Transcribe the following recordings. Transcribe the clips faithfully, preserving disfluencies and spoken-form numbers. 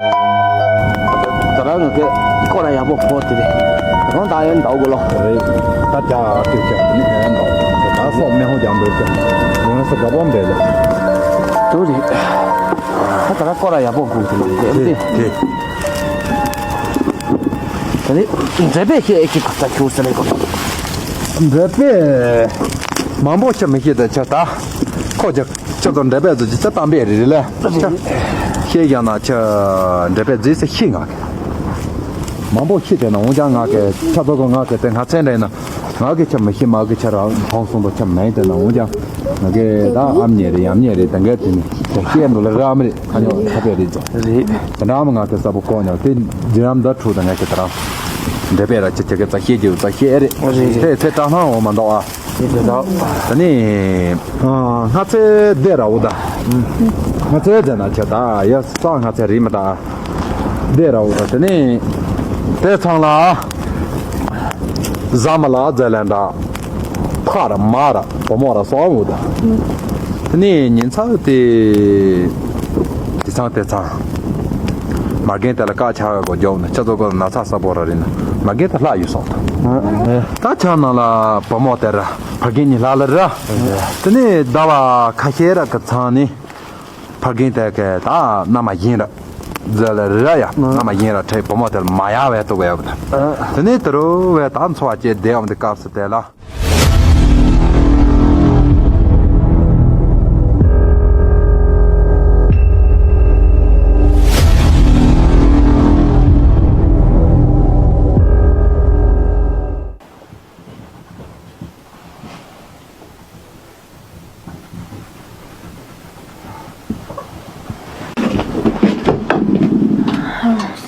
ད་རང་ངི་སྐོར་ར་ཡག་པོ་ཕོ་དེ་རེད། རང་ད་ཡོད་འདའ་གོ་ལོ། རེད། ད་ཅག་ཨ་ཁུ་ཅག་ནི་ཨེ་འདའ། ད་སོག་མེ་ཧོ་ཀྱང་འདོད་ཅག་ཡོང་ས་དགའ་པོ་འདྲ་ལ། དུ་རེད། ད་ད་ར་སྐོར་ར་ཡག་པོ་དགོས་ཀྱི་རེད་དེ། དེ་ད་ནི་འདྲེ་པས་ཤེས་ཀྱི་ཁ་ད་ཁྱོད་ས་ལེ་གོ། འདྲེ་པས་མང་པོ་ཆ་མི་ཤེས་ད་ཆ་ད་ཁོ་ཅག་ཁྱོད་ཚོ་འདྲེ་པའི་ཚོ་ཅི་ཆ་གཏམ་པའི་རི་རི་ལ། ཆ་ཤེས་ཀྱང་ན་ཆ་འདྲེ་པའི་རྫི་སེ་ཤི་ང་གི་མང་པོ་ཤི་དེ་ན་འོང་ཀྱང་ང་གི་ཆ་ཚོ་ཚོ་ང་གི་དེ་ང་ཚན་འདྲེ་ན་ང་གི་ཆ་མི་ཤི་མ་གི་ཆ་རང་ཧོང་སོང་པོ་ཆ་མེད་དེ་ན་འོང་ཀྱང་ང་གི་ད་ཨམ་ཉེ་རེད་ཡམ་ཉེ་རེད་དེ་ང་དེ་ནི་དེ་ཤེས་འགྲོ་ལ་ར་མི་རེད། ཁ་ཉོ་ཁ་པེ་རེད་ཚོ་རེད། དེ་འདྲ་མི་ང་གི་ས་པོ་ཀོ་ཉོ་དེ་རྗེ་རམ་ད་ཁྲུ་དང་ང་གི་ད་རང་འདྲེ་པའི་ར་ཆ་ཆ་གི་ཚ་ཤེས་ཀྱི་ཚ་ཤེས་རེད། རེད། དེ་ཚེ་ཀྲང་ཧང་འོ་མ་འདོག་ཨ། དེ་དེ་དག་ད་ནི་ཨ་སྔ་ཚེ་བསྡད་ར་འུ་ད། སྔ་ཚེ་བསྡད་ན་ཆ་ད་ཡ་ས་སྔ་ཚེ་རིལ་མ་ད་བསྡད་ར་འུ་ད། དེ་ནི་དེ་ཚང་ལ་ཟ་མ་ལ་ཛེ་ལན་ད་ཕ་ར་མ་ར་བུ་མོ་ར་སོང་འུ་ད། དེ་ནི་ཉིན་ཚར་དེ་དེ་ཚང་དེ་ཚང་མ་རྒན་དེ་ལ་ཀ་ཆ་ག་གོ་རྒྱོབ་ན་ཆ་ཚོ་གོ་ན་ཚ་ས་པོ་ར་རི་ན་མ་རྒན་དེ་ལྷ་ཡོད་སོང་ད། ད་ཆ་ན་ལ་བུ་མོ་དེ་ར། ཕ་རྒན་གཉིས་ལྷ་ལ་ར། དེ་ནས་ཟླ་བ་ཁ་ཤས་ར་གི་ཚང་ནས་ཕ་རྒན་དེ་གི་ད་མནའ་མ་བཞིན་ར་ཛ་ལ་ར་ཡ་མནའ་མ་བཞིན་ར་ཁྲེ་བུ་མོ་དེ་ལ་མ་ཡ་བས་ཏུ་བས་བ་ད། དེ་ནས་དེ་རུ་བས་ད་འཚོ་བ་སྐྱེལ་བསྡད་འོང་དེ་སྐབས་སུ་དེ་ལ།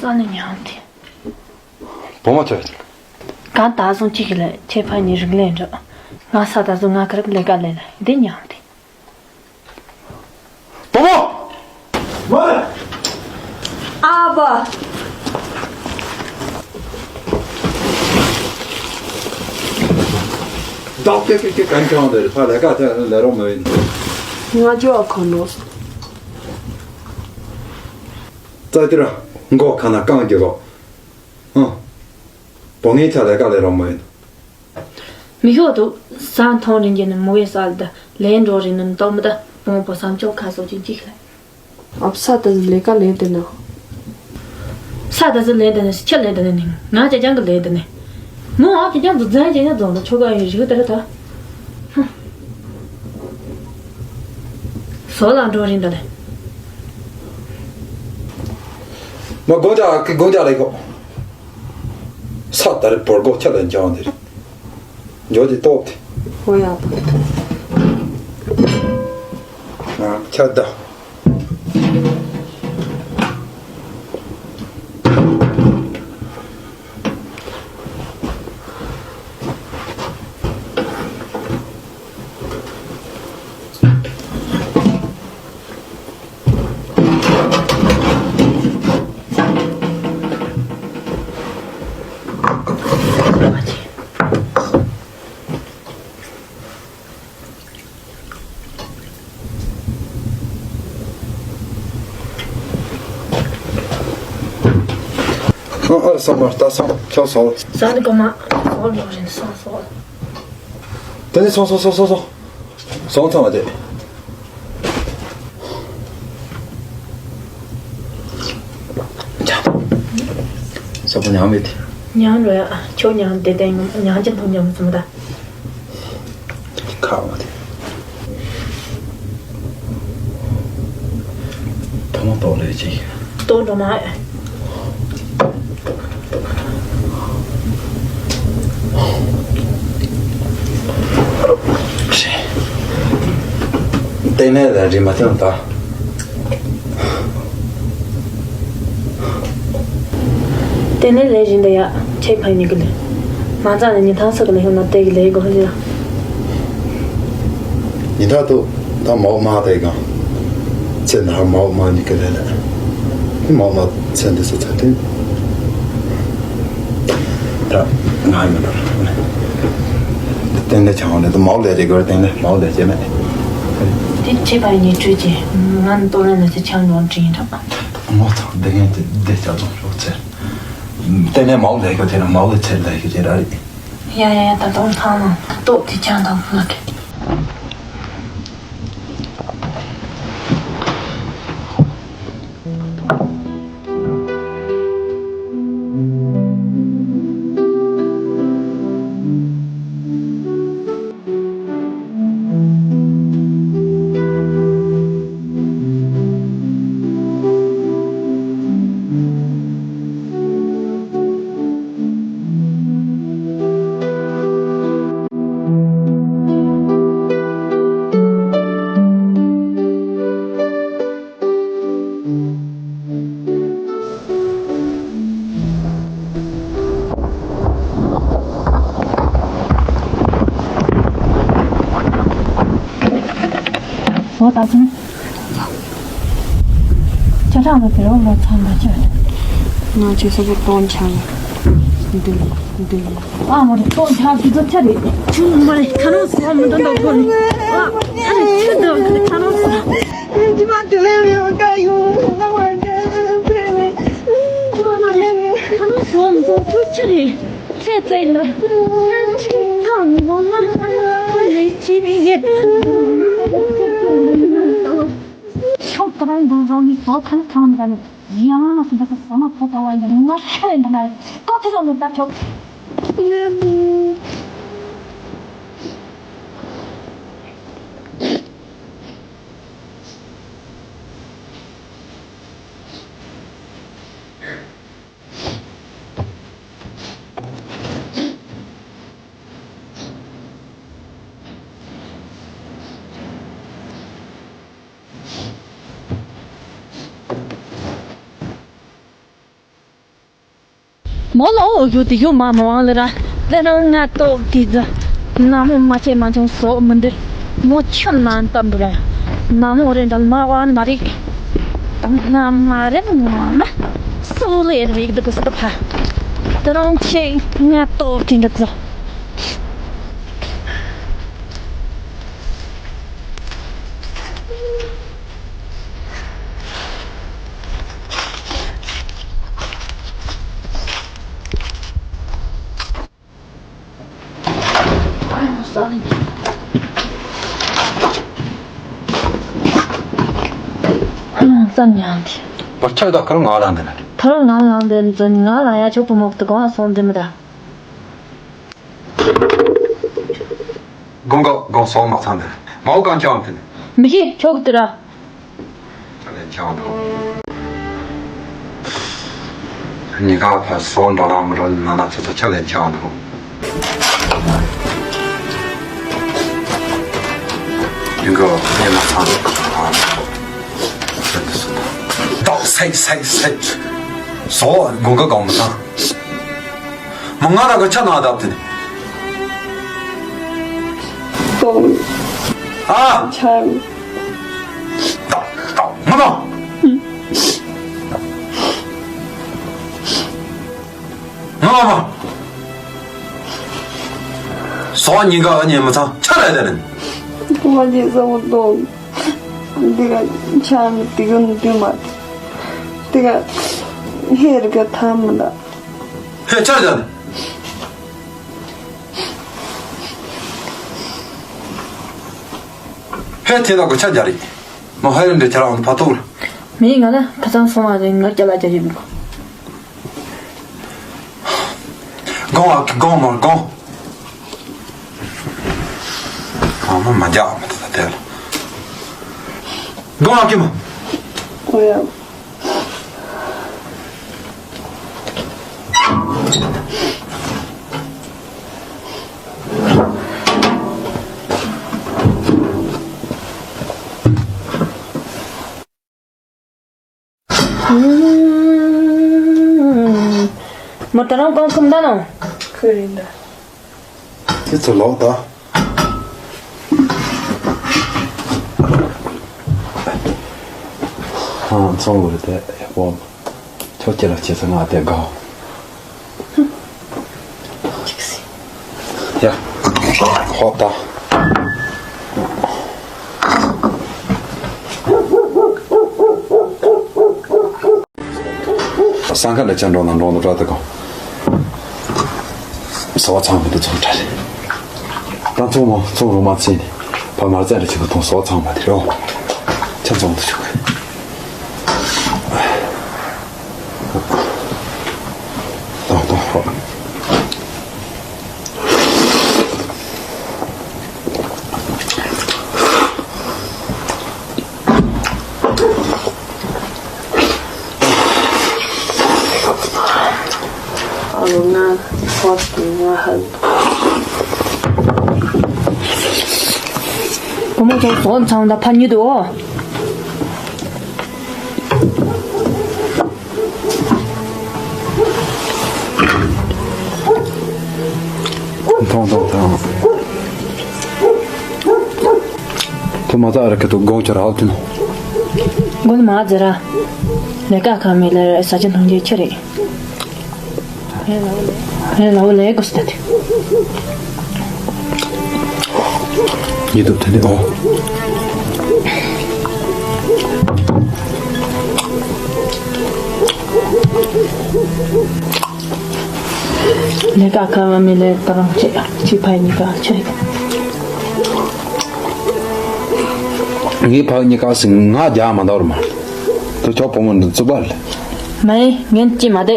ས་ནས་ཉམས་ཏེ། བུ་མོ་ཚོས། གང་ད་སོང་གཅིག་གི་ལ་ཁྱེད་ཕ་ཉིན་རིག་ལས་འགྲོ། ང་ས་ད་སོང་ང་ཁ་རབ་ལས་ཀ་ལས་ལ་འདི་ཉམས་ཏེ། བུ་མོ། ཨ་ཕ། བདག་ཀྱེ་ཀྱེ་ཀྱེ་གང་བྱུང་དེར་ཕ་ལས་ཀ་དེ་ལས་རོགས་མ་ཡིན། ང་ཅོ་ཨ་ཁོ་ནོ། ཙ་ཏི་ར་མགོ་ཁ་ན་རྐང་གི་རོ། ཨ། བུ་ངའི་ཆ་ལས་ཀ་ལས་རོགས་མ་ཡིན། མི་ཤོག་ཏུ་ས་མཐོང་རིན་གྱི་ནི་མུ་བའི་ས་ལ་ད་ལས་འགྲོ་རིན་ནི་མི་ཏོག་མི་ད་བོང་བུ་བསམ་ཅོག་ཁ་སོགས་ཀྱི་འཇིག་ལ། ཨབ་ས་ད་ལས་ཀ་ལས་དེ་ན། ས་ད་ཟི་ལས་དེ་ནི་ཁྱི་ལས་དེ་ནི་ང་ཅ་ཅང་གི་ལས་དེ་ནི། མོ་ཨ་ཅ་ཅང་དུ་རྫན་ཅ་ཅང་རྫོང་དུ་ཆོ་ག་ཡོད་རིག་དེ་ར་ད། ཧུ། ཟོ་ལ་འགྲོ་རིན་ད་ལས། མ་དགོང་ཇ་གི་དགོང་ཇ་ལས་གོ། ས་ད་རེ་བོར་གོ་ཁྱི་ལ་འཇང་དེ་རེད། འཇོ་དེ་ཏོག་དེ། ཧོ་ཡ། ཨ་ཁྱ་ད། ཨ་ཨ་སོང་མ་ལྟ་སོང་ཁྱོད་སོང་། ཟ་ནི་གོ་མ་སོང་ལོ་རིན་སོང་སོང་། དེ་ནས་སོང་སོང་སོང་སོང་སོང་། སོང་ཚང་བ་དེ། ས་པོ་ཉང་མེད་དེ། ཉང་རོ་ཡ། ཁྱོད་ཉང་དེ་དེ་ཉང་ཅན་ཐོང་ཉང་མི་ཚུམ་ད། ཁ་བ་དེ། ཐོང་ཏོག་ལས་ཅི། ཏོག་འགྲོ་མ། ཏན་ནེ་ལ་རི་མ་ཐོན་ད། ཏན་ནེ་ལས་བཞིན་དུ་ཡ་ཆེ་ཕ་ཉིད་ཀྱི་ལས། མ་རྩ་ནས་ཉི་ཐང་ས་གི་ལས་ཡོད་ན་དེ་གི་ལས་དགོས་ལ། ཉི་ཐང་དུ་ད་མའོ་མ་དེ་གང་། ཚེ་ན་མའོ་མ་ཉིད་ཀྱི་ལས་ལ། མའོ་མ་ཚེ་འདི་སུ་ཚེ་དེ། ད་ང་ཡོད་ན། ཏན་ཏན་ཆང་ནས་ད་མའོ་ལས་རེ་གོར་ཏན་ཏན་མའོ་ལས་བྱེད་མེད། དེ་ཆེ་ཕ་ཉིད་བྲོས་ཀྱི་ང་ནི་ཏོ་ལ་ན་ཚེ་ཆང་ཡོང་དྲིན་དྲག་ངོ་ཚ་འདི་ངན་དེ་འདི་ལྕགས་རྫོང་ཤོག་ཚེ། དེ་ནས་མའོ་ལས་ཀ་དེ་ན་མའོ་གི་ཚེ་ལས་ཀ་དེ་ར་རེད། ཡ་ཡ་ཡ། ད་དུང་ཐང་ལ་ཏོག་དེ་ཅང་དང་ཕུ་ལ་དྲན། ཨོ་ད་ཅི། ཆ་ཚང་ལ་དེ་རོ་ལོ་ཚང་མ་ཆ། ང་ཆེ་ས་གི་སྟོན་ཆང་། འདི་འདི། ཨ་མ་རེ་སྟོན་ཆང་གི་ཚོ་ཆ་རེད། ཆུ་མ་རེ་ཁ་ནོ་སེ་མི་འདུག་འདུག་གོ་རེད། ཨ་ཨ་ཆུ་འདུག་ཁ་ནོ་སེ། ཁ་ནོ་སེ་མི་འདུག་ཆུ་ཆ་རེད། ཚེ་ཚེ་ལ་ཁ་ནོ་སེ་ལས་ཅི་རེད། ཤོག་ཏུ་རང་དུ་རང་གི་བཟོ་ཐང་ཐང་དང་ཡང་ན་སུ་འདི་ཚོ་ཟ་མ་ཕོ་ཏ་བ་ཡིན་ང་ཤ་ཡིན་པ་ན་ཀོ་ཐི་རོ་ལུ་ད་ཆོག་མོ་ལོ་ཡུ་དེ་ཡུ་མ་མོ་ཨང་ལེ་ར། དེ་རང་ང་ཏོག་གི་ཛ། ན་མོ་མ་ཆེ་མ་ཆུང་སོ་མི་འདིར། མོ་ཆུ་ནང་ཏམ་ར། ན་མོ་རེ་འདྲ་མ་བ་ན་རིག་ན་མ་རེ་ང་ན། སུ་ལེ་རིག་དུ་གུ་སུ་ཕ། དེ་རང་ཆེ་ང་ཏོག་གི་འདི་ཛ། ཙམ་ཡང་དེ། བར་ཆད་དག་ཁར་ང་ལ་འདི་ནི། ཐར་ང་ལ་འདི་ནི་ང་ལ་ཡ་ཆོག་པོ་མོག་ཏུ་གང་སོང་འདི་མི་ད། དགོང་ག་དགོང་སོང་མ་ཚང་དེ། མའོ་གང་ཆང་དེ་ནི། མི་ཤེས་ཆོག་དེ་ར། ལན་ཆང་དང་། ཉི་ག་ཕ་སོ་འདྲ་ལ་མི་རོ་ན་ན་ཚ་ཚ་ཆ་ལན་ཆང་དང་། ཡིན་གོ་ཉི་མ་ཚང་དང་། ད་སེ་སེ་སེ། སོ་དགོང་ག་དགོང་མ་ཚང་། མ་ང་ར་ག་ཆ་ན་བཏབ་དེ་ནི། ཏོང་། ཨ། ཆང་། ཏོག་ཏོག་མ་ཏོག་ང་མ། སོ་ཉིན་ག་ཨ་ཉེ་མ་ཚང་ཆ་ར་དེ་ནི། ཏོང་ལ་ཉེ་ས་བོ་ཏོང་། འདི་ག་ཆང་འདི་ག་འདི་མ། འདི་ག་ཧེ་ར་ག་ཐ་མ་ན། ཧེ་ཆ་ར་དེ་ནི། ཧེ་ཐེ་ན་གོ་ཆ་རྒྱ་རེད། མོ་ཧེ་རེ་འདྲེ་ཁྱེད་རང་ཕ་ཐུག་རེད། མི་ང་ལ་ཕ་ཚང་སོང་བ་རེད། ང་རྒྱ་ལ་རྒྱ་རེད་མི་གོ། དགོང་ཨ་ཀི་དགོང་མོ་དགོང་། ཨ་མ་མ་རྒྱ་མ་ཐ་ཐ་ཐལ། དགོང་ཨ་ཀི་མ། ཨོ་ཡ། མོ་ད་རང་གང་ཁུམ་ད་ནོ། ཁུ་རིན་ད། ཁྱེད་ཚོ་ལོག་ད། ཧང་ཚོང་བུ་དེ་ཡག་པོ། ཁྱོད་ཁྱེད་ལ་ཁྱེད་ཚོ་ང་དེ་དགའ། ཡ། ཧོབ་ད། སང་ཁ་ལ་ཅང་འགྲོ་ན་འགྲོ་ན་འགྲོ་དེ་གོ། ཟ་བ་ཚང་མི་འདུག་ཚོང་གྲྭ་ལས། ད་ཚོང་མ་ཚོང་རུ་མ་ཚིག་ནས་ཕ་མར་རྩ་ལ་ཆེ་གི་ཐོང་ཟ་བ་ཚང་མ་དེ་རེད། ཆ་ཚང་དུ་ཆུག་གི། ཏོག་ཏོག་ཧོ། ཨ་ལོ་ང་ཧོ་ང་ཧ། བུ་མོ་ཚོ་ཟོག་ཚང་ད་ཕ་ཉིད་དུ་འོ། ཐོང་ཐོང་ཐོང་། ཐོ་མ་ཙ་ར་ཁེ་ཏོ་གོང་ཆ་ར་ཧོ་ཐུན། གོང་མ་ཙ་ར། ལས་ཀ་ཁ་མེ་ལ་ས་ཆ་ཐོང་རྒྱ་ཆེ་རེད། ཨེ་ལའོ་ལེ་གོ་སྟ་དེ། ཉེ་དུ་དེ་ནི་ཨོ། ལས་ཀ་ཁ་མ་མི་ལས་ད་རང་ཆེ་ཆེ་ཕའི་གཉིས་ཀ་ཆེ་རེད། ངའི་ཕ་གཉིས་ཀ་སི་ང་རྒྱ་མ་འདོར་མ། དུ་ཆོག་བུ་མོ་འདི་བཙུགས་པ་ལ། མའི་ངན་ཅི་མ་དེ།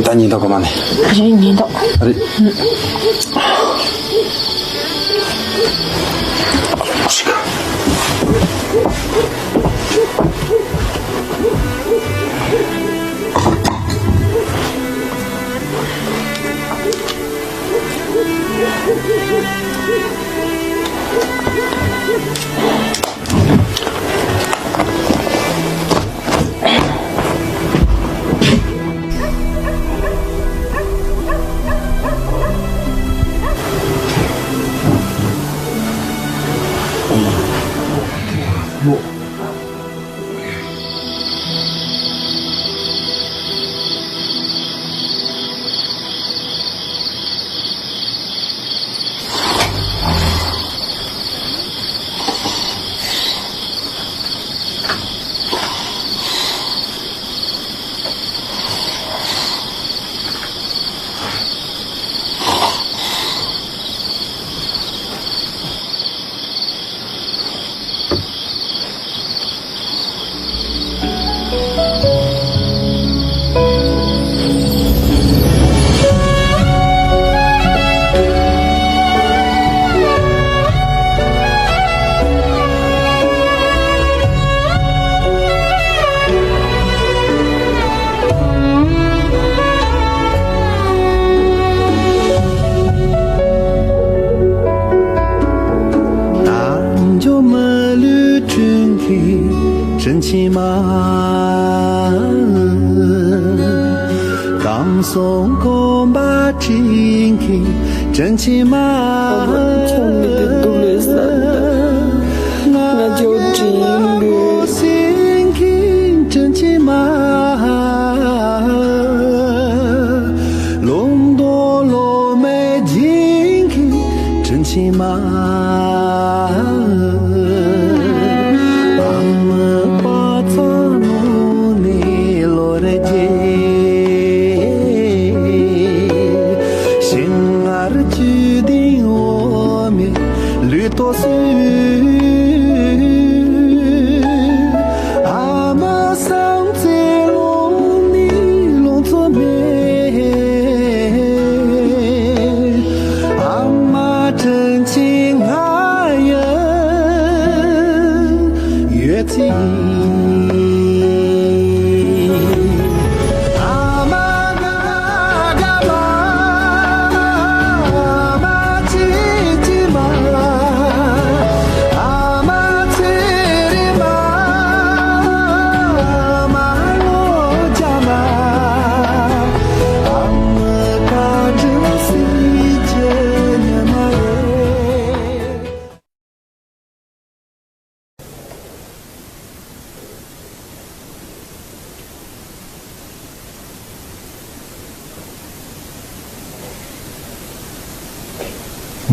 ད་ཉིན་ཐོ་གོ་མ་ནི། རེད་ཉིན་ཐོ། རེད།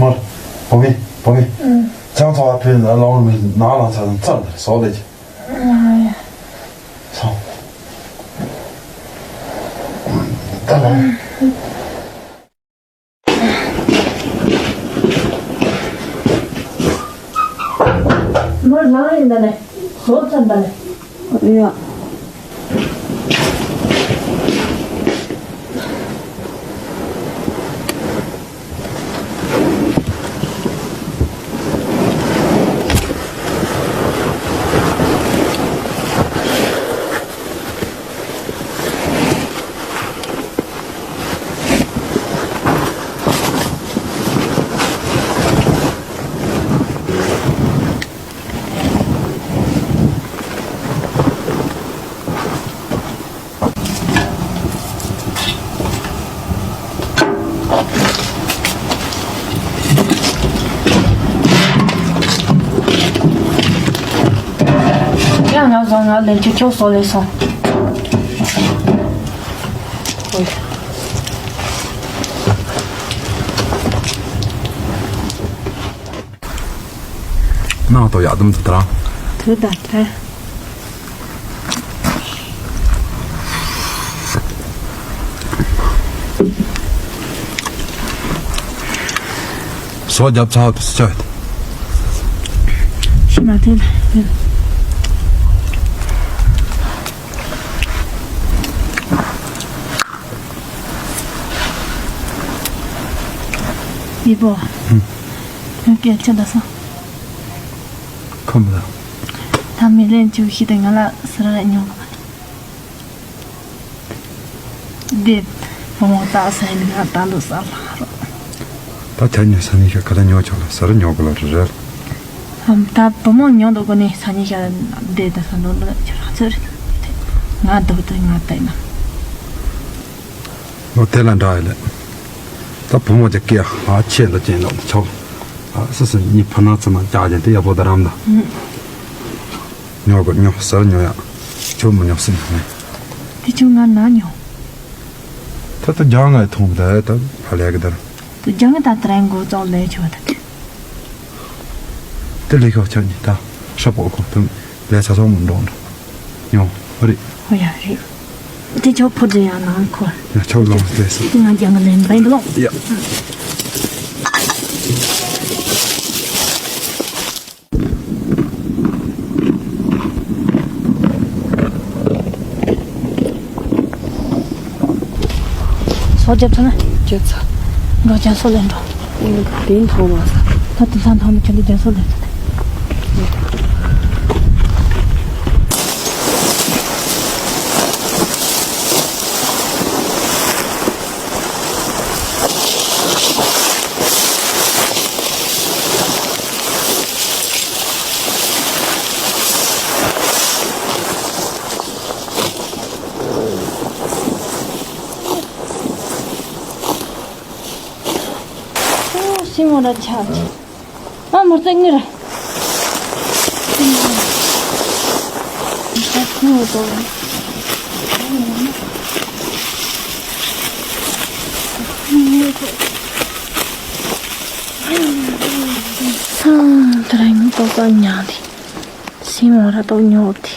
མོ། བུ་མོ། བུ་མོ། ཨང་། ཅང་ཚོ་བ་ཕེ་ལ་ལོང་མི་ནང་ལ་ཚ་ཚང་ཚར་འདིར་སོག་ལེ་ཅི། ཨང་། སོང་། ད་ལོང་། མོ་ལངས་ཡིན་ད་ནས། བཟོ་ཚར་ད་ནས། ཡ། ཡང་ང་བཟང་ང་ལེན་ཆོག་ཁྱོད་སོག་ལེ་སོང་། ནང་དུ་ཡག་དམ་དུ་དྲ། དུ་ད་དྲ། སོ་རྒྱབ་ཚར་དུ་སྤྱད། ཤི་མ་ཐེ་ལ། ཡི་པོ། ངས་སྐད་ཆ་འདྲི་སོང་། ཁོམ་ལ། ད་མི་ལན་བཅུ་བཞི་དེ་ང་ལ་ཟུར་ར་ཉོ་གི་མ་རེད། དེ་བུ་མོ་ལྟ་ས་ཡིན་ང་ལྟ་འདུག་ས་ལ་རོ། ད་ཆ་ཉོ་ས་ནི་ཤ་ག་ལ་ཉོ་ཆོག་ལ་ཟུར་ཉོ་གི་ལ་རེད། ཨམ་ད་བུ་མོ་ཉོ་འདུག་གོ་ནི་ས་ནི་ཤ་དེ་ད་ས་འདུག་འདུག་ཁྱོད་རང་ཚོད་རེད། ང་འདུག་དུ་ང་ལྟ་ཡིན་ན། ལོ་དེ་ལ་འདྲ་ཡི་ལེ། ད་བུ་མོ་ཅག་སྐད་ཧ་ཆེ་ལ་ཅན་ལ་ཆོག་ཨ་སི་སི་ཉི་ཕ་ན་ཚ་ན་ཅག་ཅན་དེ་ཡག་པོ་ད་རམ་ད། ཉོ་གི་ཉོ་ཟུར་ཉོ་ཡ། ཁྱོད་མི་ཉོ་སྲིད་ནི་མེད། དེ་ཁྱོད་ང་ན་ཉོ། ད་ད་རྒྱང་ང་ཐོང་ད་ད་ཕ་ལས་གི་ད། དུ་རྒྱང་ད་ད་རང་མགོ་ཙོག་ལས་ཆོག་ད། དེ་ལས་ཤོག་ཆ་ནི་ད་ཧྲ་པོ་གོ་དུ་ལས་ས་སོང་མི་འགྲོ་འགྲོ། ཡོང་། ཨ་རེད། ཨོ་ཡ་རེད། དེ་ཆོག་ཕོ་དེ་ཡང་ནང་ཁོ། ཡ་ཆོག་ལོང་སྟེ་སོ། དེ་ང་རྒྱང་ལེན་པའི་འགྲོ། ཡ། སོ་རྒྱབ་ཚར་ན། རྒྱབ་ཚར། འགྲོ་རྒྱ་སོ་ལེན་འགྲོ། དེ་མཐོང་མ་ས། ད་དེང་སང་མཐོང་མི་ཁྱོད་འདི་རྒྱ་སོ་ལེན་ཚར་ན། ཨོ་སྲིན་མོ་ར་ཆགས་ཀྱི། ཨ་མོ་རྩེ་ངེར། ཨ་ད་ར་ངུ་ཏོག་ཏོག་ཉག་དེ། སྲིན་མོ་ར་ཏོག་ཉོག་དེ།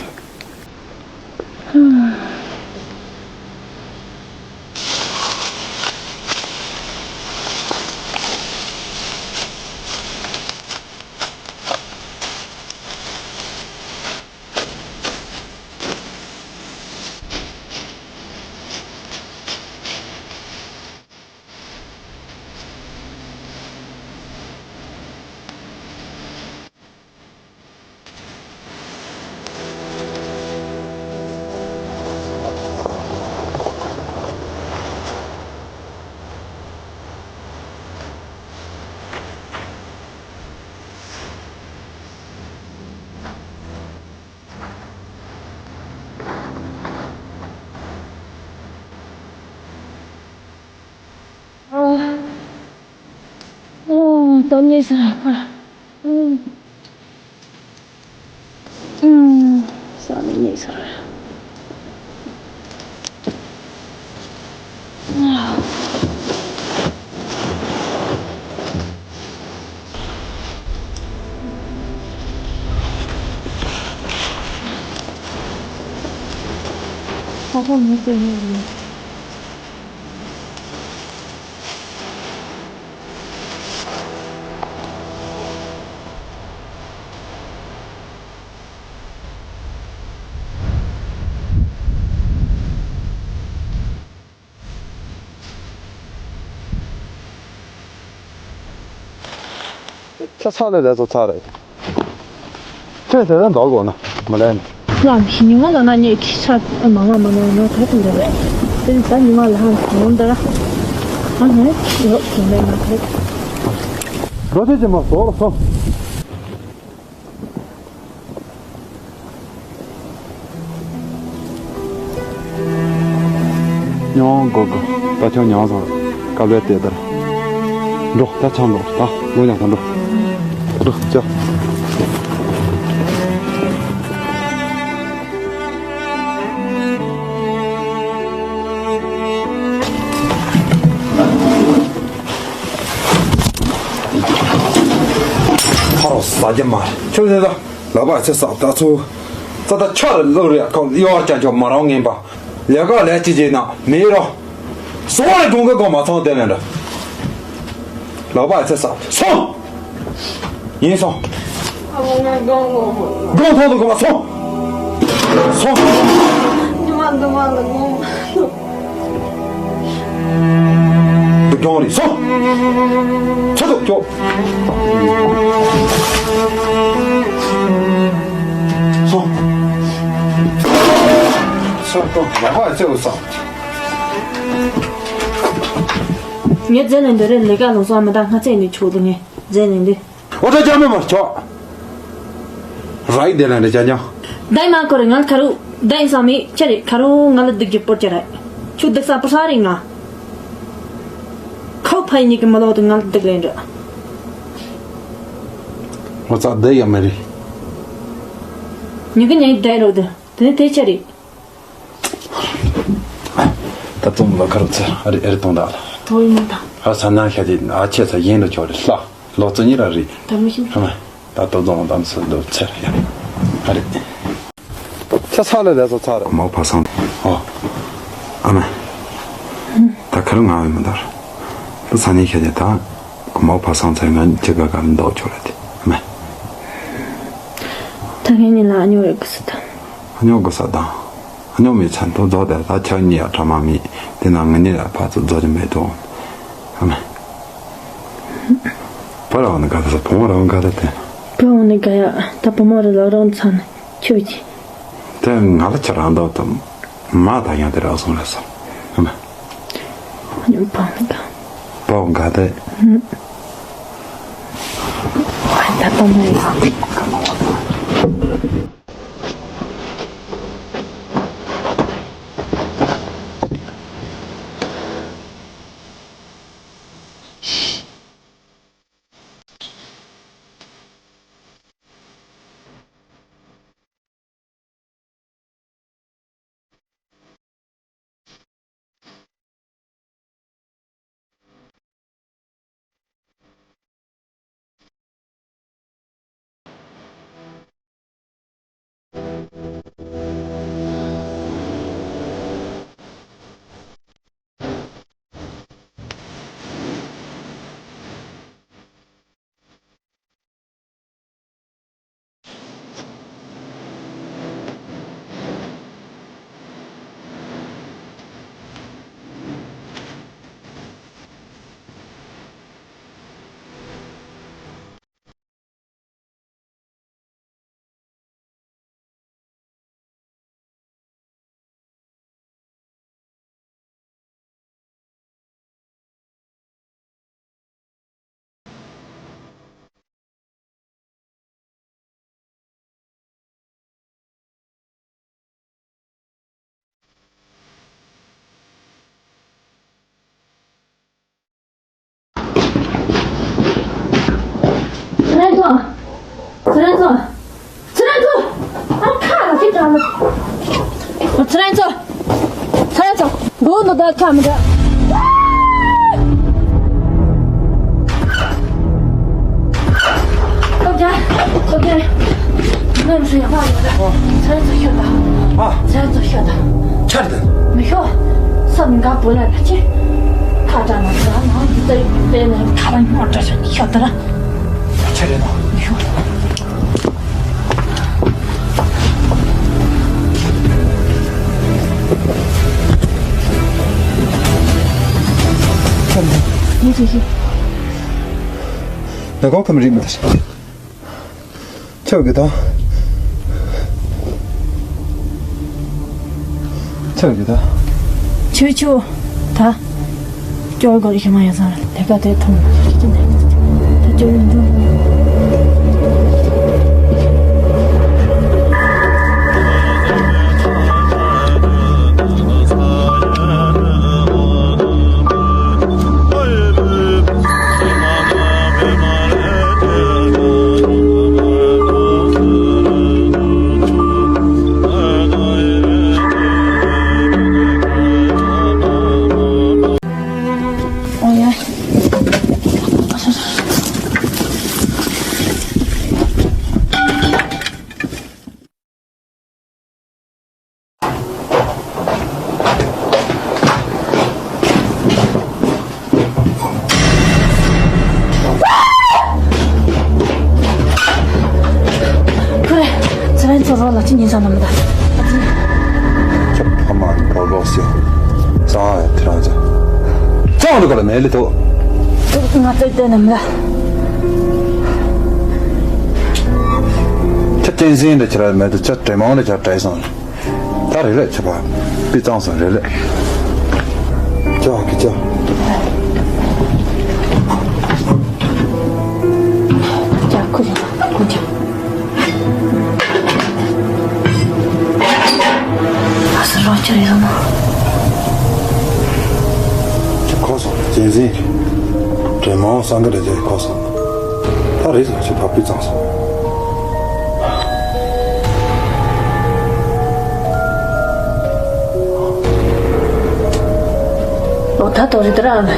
ད་ཉལ་ས་ར། ཨུམ། ཨུམ། ས་ནས་ཉལ་ས་ར། ཁོ་ཁོ་མི་ཚེ་ཡིན། ཁྱེད་ཚ་ལས་ལས་བཟོ་ཚར་རེད། ཁྱེད་དེ་ལ་འདོར་དགོས་ན་མ་ལས་ནི། ལམ་ཞིག་ཉི་མ་ལ་ན་ཉེ་ཁི་ས་མ་ང་མ་ན་ན་ཐད་དུ་འདོར་རེད། དེ་ནི་ད་ཉི་མ་ལ་ཧང་སོང་འདི་ར། ཨ་ནི་ཡོད་ཀྱི་མེད་ན་ཐད། རོ་ཆེ་ཆེ་མ་བཟོ་རོ་སོང་། མྱོང་གོ་གོ། ད་ཁྱོད་མྱོང་སོང་། དཀའ་ལས་དེ་ལྟར། འགྲོ་ད་ཆང་འགྲོ་ད་ལོ་ཉག་ཐང་འགྲོ། འགྲོ་ཅོ། ཁ་རོག་ཟ་རྒྱུ་མ་རེད། ཁྱོད་ཟེར་ད། ལག་པ་ཚེ་ས་ད་ཚུ། ཙ་ད་ཆ་རེ་ལོ་རེ་ཁོ་གཡོར་ཅན་ཆོ་མ་རང་ངན་པ། ལས་ཀ་ལས་ཅི་བྱེད་ན་མི་རོ། སོང་རེ་གྲོང་གི་གོ་མ་ཚང་དེ་ལས་འདྲ། ལག་པ་ཚེ་ས་སོང་། ཡིན་སོང་། ཨ་མ་ང་གང་གོ་མ། གང་ཐོག་ཏུ་གོ་མ་སོང་། སོང་། ཉི་མ་འདི་མ་ལ་གོ་མ། སྡུག་གྱོང་རེད་སོང་། ཚ་སྡུག་ཀྱོ། སོང་། ས་སྟོང་ལག་པ་ཚེ་འུ་སོང་། ངས་རྫས་ནས་འདོད་རེད། ལས་ཀ་ལོ་སོང་མི་ད་སྔ་ཚེ་ནས་ཆོག་འདུག་ངས་རྫས་ནས་འདོད། ཨོ་ཏྲ་ཅག་མེད་མ་ཆོག་རའི་དེ་ལ་འདྲ་ཅག་ཉོ། ད་ཡིན་མ་ཁོ་རེ་ང་ཁ་རུ་ད་ཡིན་ས་མི་ཁྱེད་རེ་ཁ་རུ་ང་ལ་སྡུག་རྒྱུ་པོ་ཅི་རེད། ཁྱོད་སྡུག་ས་པོ་ས་རེད་ང་། ཁོ་ཕ་ཡིན་ཉིད་ཀྱི་མི་ལོག་ཏུ་ང་ལ་སྡུག་ལེན་འདྲ། ངོ་ཚ་བསྡད་ཡ་མ་རེད། ཉིད་ཀྱི་ཉིད་བསྡད་རོགས་དུ་དེ་ནི་དེ་ཆ་རེད། ད་ཙུམ་ལ་ཁར་ཚེ་ཨ་རི་ཨ་རི་གཏོང་ད་ལ། དོ་ཡིན་ད། ཨ་ས་ན་ཤ་དེ་ཨ་ཆེ་ས་ཡིན་རུ་ཆོག་རེད་ལ། ལོ་ཙི་ཉི་ར་རེད། ད་མི་ཤིན། ཧ་མ། ད་ཏོ་རྫོང་དམ་སུ་འདུག་ཚེ་ཡ། ཨ་རི། ཁྱེད་ཚ་ལ་ལས་སོ་ཚ་ར། མའོ་ཕ་སང་། ཨོ། ཨ་མ། ད་ཁར་ང་བས་མི་འདར། ད་ས་ནས་ཤ་དེ་ད། མའོ་ཕ་སང་ཚེ་ང་ཅི་ག་ག་མི་འདོག་ཆོག་རེད་དེ། ཨ་མ། ད་ངས་ཉིན་ལ་ཨ་ཉོ་རེ་གི་སི་ད། ཨ་ཉོ་གི་ས་དང་། ཨ་ཉོ་མི་ཚན་དུ་རྫོགས་དེ་ད་ཆ་གཉིས་ཡ་གྲ་མ་མི་དེ་ན་ང་གཉིས་ལ་ཕ་ཚོ་རྫོགས་ཀྱི་མེད་དོ། ཨ་མ། བུ་རང་ནི་ག་ད་ས་བུ་མོ་རང་ག་ད་དེ། བུ་རང་ནི་ག་ཡ་ད་བུ་མོ་རི་ལ་རང་ཚ་ནི་ཁྱོད་ཀྱི། དེ་ང་ལ་ཁྱེད་རང་འདོག་དམ། མ་ད་ཡང་དེ་རག་སོང་རེད་ས། ཨ་མ། ཉོ་བང་ག་བང་ག་དེ། ད་ད་མ་ཡ། ཚེ་རིང་ཚོ། ཚེ་རིང་ཚོ། ཨ་ཁ་ལ་ཅི་དྲག་ལ། ཚེ་རིང་ཚོ། ཚེ་རིང་ཚོ། མགོ་ནོ་ད་ཁ་མི་འདྲ། ཨོ་ཀེ། ཨོ་ཀེ། ནམ་ཞིག་ཡག་པ་ཡོད་ལ། ཚེ་རིང་ཚོ་ཤོད་ད། ཨ། ཚེ་རིང་ཚོ་ཤོད་ད། ཆར་དང་། མི་ཤོད། སམ་འགའ་བུ་ལ་ད་ཅི། ཁ་གྲག་ན་ད་ནང་དུ་ད་དེ་ནས་ཁ་ལ་ཉོ་འདྲ་ཞིག་ཤོད་ད་ར། ཆ་རེ་ན། ཡིན་ཞིག་ཞིག་ད་གོ་ཁམ་རིག་མི་ད་ཤ། ཆོག་གི་ད། ཆོག་གི་ད། ཆུ་ཆུ། ད། སྐྱོར་དགོས་ཤེས་མ་ཡོད་ཙང་ལས་ཀ་དེ་ཐུང་ཞིག་ཅི་ནས་ད་སྐྱོར་ཡོང་འགྲོ། ཁོ་རེ། ཚེ་རིང་ཚོ་རོགས་ལ་ཅི་ཉན་ས་ན་མི་ད། ཁྱོད་ཕ་མ་ནི་བོར་བོག་སི། སང་ཡ་དེ་རང་ཚོ། ཅང་ལུ་ག་ལ་མེད་ལི་ཐོ། ང་ཚོའི་ལྟས་ན་མི་ད། ཁྱོད་བསྟན་འཛིན་འདྲ་ཁྱེར་མེད་དུ་ཁྱོད་དྲེད་མོང་འདྲ་ཁྱེར་དྲེད་སོང་། ད་རེ་ལས་ཆེ་བ། པི་གཙང་སོང་རེ་ལས། ཅོག་གི་ཅོག་ཅག་ཁུ་ཅག་ཁུ་ཅག་ཨ་སི་རོ་ཅི་རེད་ཟེར་ན། ཁོ་སོང་གཅན་གཟན་རེད། དྲེད་མོང་སང་གི་རེད་ཅེས་ཁོ་སོང་། ད་རེས་སུ་ཞིག་བབས་པའི་གཙང་སོང་། ཨོ་ད་དོ་རི་དར་ཨ་ལ།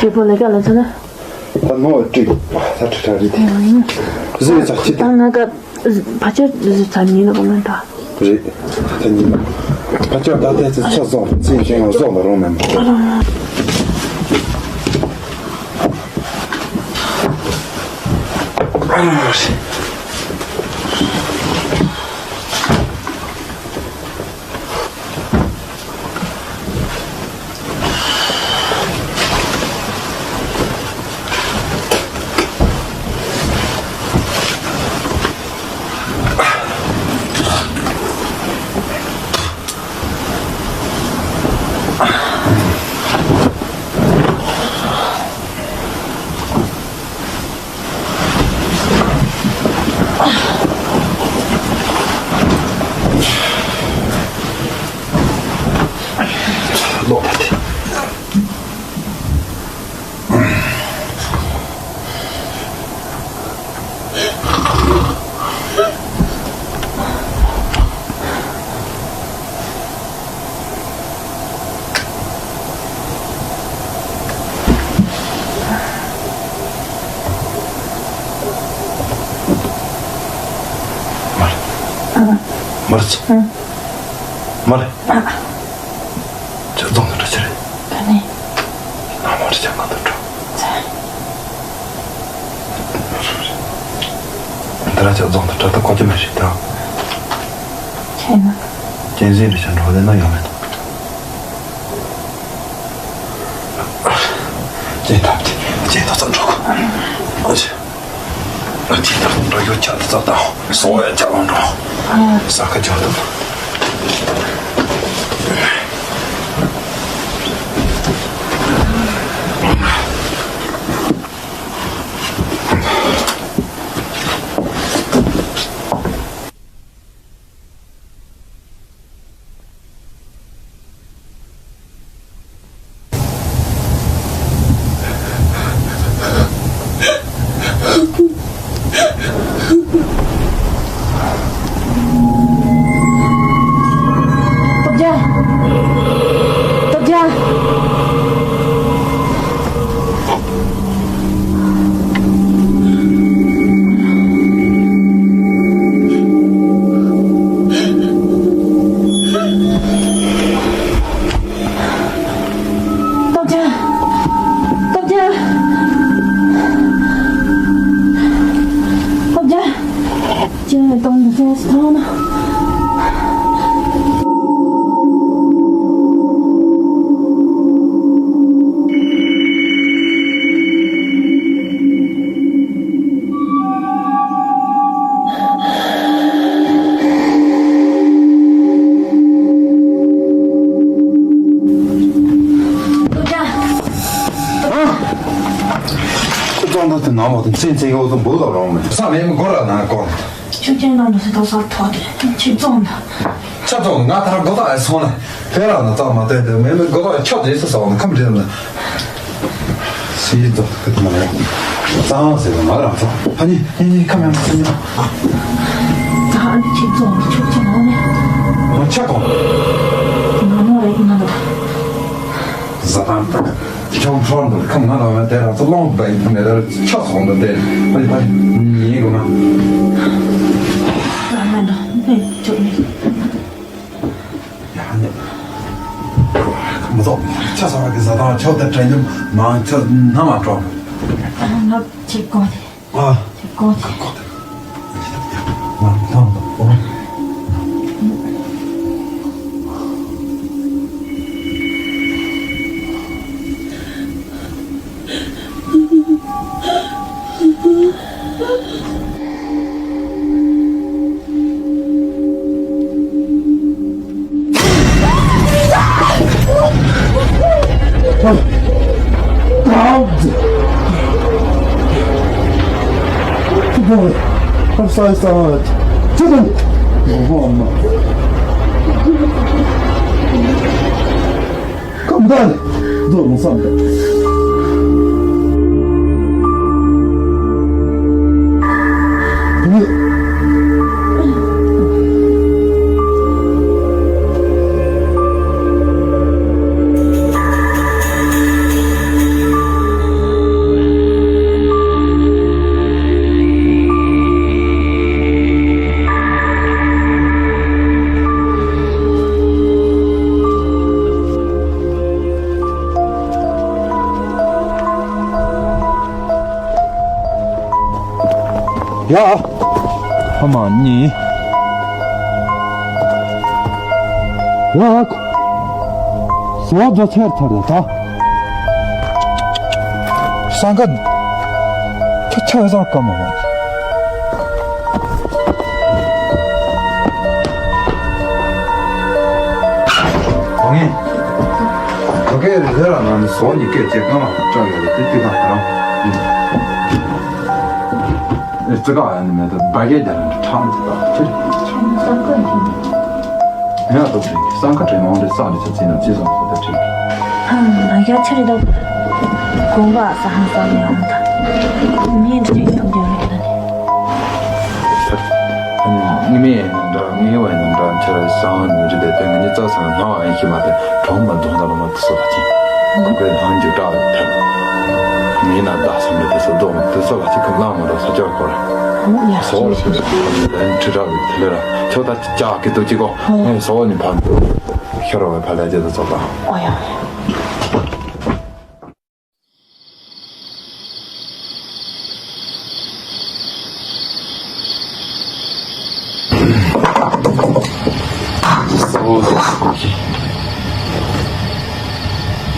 ཁྱེད་པོ་ལས་ཀ་ལ་ཚ་ན། ད་ནོ་ཏྲིག་ད་ཁྲི་ཁྲ་རེད་དེ། ཟི་ཙག་ཅི་ད་ང་ཀ་བ་ཅར་ཟི་ཚ་ཉིན་ལ་གོ་མེན་ད། རེད། ད་ཉིན་ལ་བ་ཅར་ད་ལྟའི་ཚེ་ཚ་བཟོ་ཙིན་ཅན་ང་བཟོ་ལ་རོང་མེན་མ། ལོག་པ་དེ། མར། མར་ཚ། མར། ཁྱོད་རྫོང་དུ་འགྲོ་ཆེ་རེད། ག་ནས། ང་མོ་རི་ཅང་ང་དུ་འགྲོ། འདི་ར་ཅག་རྫོང་དུ་འགྲོ་ད་གོ་རྒྱུ་མེད་རེད་ད། ཁྱེད་ན། གཅན་གཟན་རི་ཅང་འགྲོ་ལས་ན་ཡོང་མེད། གཅན་ཐབས་དེ་གཅན་ཐོ་ཙམ་འགྲོ་གོ། ཨ་ཅེ། ཨ་ཅེ་ད་འགྲོ་ཡོད་ཅག་ད་ཙམ་ད་སོ་ཡ་ཅག་ལ་འགྲོ། ས་ཁ་ཅག་ད། སྟོབས་རྒྱལ། སྟོབས་རྒྱལ། སྟོབས་རྒྱལ། སྟོབས་རྒྱལ། སྟོབས་རྒྱལ། ཁྱེད་གཏོང་འདི་ཚོ་སོང་ན། སྟོབས་རྒྱལ། ཁོ་བཙོང་ད་དེ་ནང་བ་དང་ཚན་ཚན་གྱི་འོག་ཏུ་འབུ་ལ་རོང་མེད། ས་མེད་མི་སྒོ་ར་ནང་སྐོར། ཆུ་ཆེན་ནང་དུ་སུ་དོ་སར་ཐོག་དེ་ཆིག་བཙོང་ད། ཆ་བཙོང་ང་ཐར་སྒོ་ཐག་ཨེ་སོང་ན་ཕེ་ར་ན་ཙང་མ་བསྟན་དེ་མེད་མི་སྒོ་ཐག་ཆོག་དེ་སུ་སོང་ན་ཁམས་རེད་ན། སི་ཙོ་ཁ་ཐུ་མ་ལ་ཙང་ཟེར་ང་རང་ཙང་ཨ་ནི་ཨེ་ཁམས་ཡང་ཙང་ཡང་ཙང་ཨ་ནི་ཆིག་བཙོང་ཆུ་ཆེན་ནང་ནས་ང་ཆ་གོང་ང་མོ་རེད་ང་ལ། ཟ་ཐང་ཐང་། ཁྱོད་ཁྲོར་འདུག་ཁམས་ང་ལ་བ་དེ་རང་ཚོ་ལོང་བའི་ཐུག་ནས་ད་ཆ་སོང་འདུག་དེ་ཕ་ལི་ཕ་ལི་ཉིན་གོ་ན། ད་མེད་འགྲོ་ནས་ཅོག་ནས། ཡ་ནས། མི་ཚོགས་ཆ་སོང་བ་གི་ཟ་ཐང་ཆོག་དེ་དྲན་རྒྱུ་མང་ཆོག་ན་མ་སྤྲོ། ང་ཆིག་གོ་དེ། ཨ། ཁོ་ཁོ། Boy, I'm sorry, sorry. Children! Oh, no. Come down. Don't something. ཡ། ཨ་མ་ནི། ཡ། ཟོ་ཇོ་ཚེར་ཚར་ཡ་ད། སང་ག་ཁྱོད་ཆ་བཟང་ཀ་མ་བ། ཨོ་ངེ། ད་གེ་རེ་རེ་ལ་ང་ནི་ཟོ་ནི་སྐད་ཅེས་ཀ་མ་སྐྲག་ཡོད་རེད་དེ་དུས་གང་དང་། ཨེ་ཙི་ཀ་ཡ་ནི་མེད་ད་བ་གེ་དེ་རང་གི་ཁྲང་དེ་དག་ཁྱེར། ཁྱེད་ནི་སང་ག་ཡིན། ཡ་ཏོ་དྲིན་སང་ཁ་དྲིན་མང་རེད་སང་རེད་ཆ་ཚིན་ན་ཅི་སོང་ཟེར་ད་དྲིན། ཧམ་ང་ཡ་ཆ་རེད་ད། དགོངས་པ་ས་ཧང་སང་ཡང་ད། མིན་དྲིན་ཐུབ་རྒྱུ་རེད་ད་ནི། ཨ་ནི་ངི་མི་ཡིན་ནམ་འདྲ་ངི་བ་ཡིན་ནམ་འདྲ་ཁྱེད་ར་སང་ནི་རེད་དེ་ངི་ནི་རྩ་སང་ནང་ཨ་ཡིན་ཤི་མ་དེ་གྲོང་མ་འདུག་ན་ལ་མ་དུ་སོ་ལ་ཅི། ཁོ་པའི་ཧང་རྒྱུ་དྲག་རེད་ཐལ། ངི་ན་ད་སང་རེད་དེ་སོ་རྡོག་མ་དུ་སོ་ལ་ཅི་ཁམ་ལང་མ་འདུག་ས་ཅོག་གོ་ར། ཡ་སོ་ལ་ཅི་ཁྲི་དྲག་རེད་དེ་ལེ་ར་ཁྱོད་ད་ཅག་གི་དུ་ཅི་གོ། ངས་ཟོ་ནི་ཕམ། ཤོར་བའི་ཕ་ལ་རྗེས་སུ་ཚོགས་པ། ཨོ་ཡ།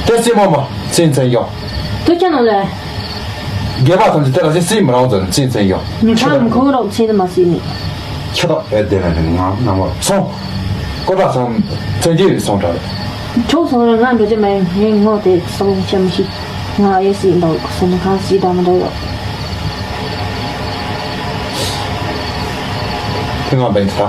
དེ་སྲིད་མོ་མ་སྲིད་མཚན་ཡོང་། དུ་ཁྱེད་ནང་ལས། རྒྱལ་བ་ཐམས་ཅད་དེ་ལ་ཅི་སྲིད་མི་རང་ཚོ་ནི་སྲིད་མཚན་ཡོང་། མི་ཕམ་ཁོང་རོགས་ཚེ་ནི་མ་སྲིད་ནི། ཁྱེད་དག་ཨེ་བདེ་ན་ནི་ང་ནང་བ་སོང་། ཀོ་ཏྲ་སང་བཙན་རྒྱལ་བའི་སོང་གྲགས་རེད། ཁྱོད་སོང་རེད་ང་འགྲོ་རྒྱུ་མེད་ངས་ངོ་དེ་སོང་ཆེ་མི་ཤེས། ང་ཨེ་སྲིད་འདུག་སོང་ནི་གང་སྲིད་དང་མི་འདྲ་ཡོད། དེ་ང་བན་ཚ།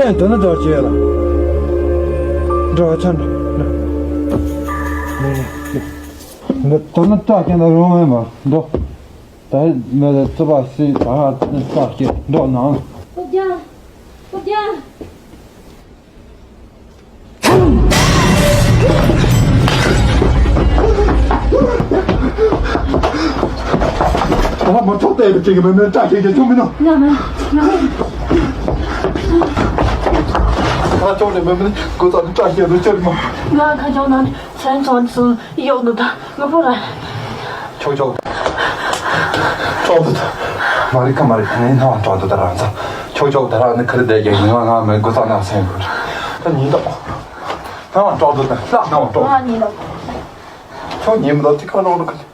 ཅན་དོ་ན་དོ་ཅེ་ལ། འགྲོ་ཆ་འགྲོ། འདི་དོ་ན་ཏྲ་ཁྱེད་ལ་རོང་བས་མ་འགྲོ། ད་མེད་ལ་ཙི་པ་སི་ད་ཧ་ཏྲ་ཁྱེད་འགྲོ་ནང་། ཨོ་རྒྱ། ཨོ་རྒྱ། ད་ལ་མ་ཐོག་ཏེ་ཅིག་མེད་མེད་ཏྲ་ཁྱེད་ཀྱི་ཆུང་མིན་ནོ། ང་མ། ང་མ། ད་ལ་ཐོག་ཏེ་མེད་མེད་གོ་ས་ཏྲ་ཁྱེད་རུ་ཆེར་མ། ང་ཁ་ཆོག་ན་སེམས་ཚོར་ཚུལ་ཡོག་ནུ་ད་ང་པོ་ར། ཆོག་ཆོག་ཅོག་ཏུ་ད། མ་རི་ཁ་མ་རི་ཁ་ངའི་སྣང་བ་ཅོག་ཏུ་ད་རང་ཚ། ཆོག་ཆོག་ད་རང་ནི་ཁ་རི་བསྡད་ཀྱི་ངའི་བ་ང་མི་དགོས་ས་ན་སེམས་ཁུར། ད་ཉིན་ཏོག་སྣང་བ་ཅོག་ཏུ་ད་ལྷ་སྣང་བ་ཅོག་ང་ཉིན་ཏོག་ཆོག་ཉིན་མི་ཏོག་ཅི་ཁ་རོག་རོག་ཁ།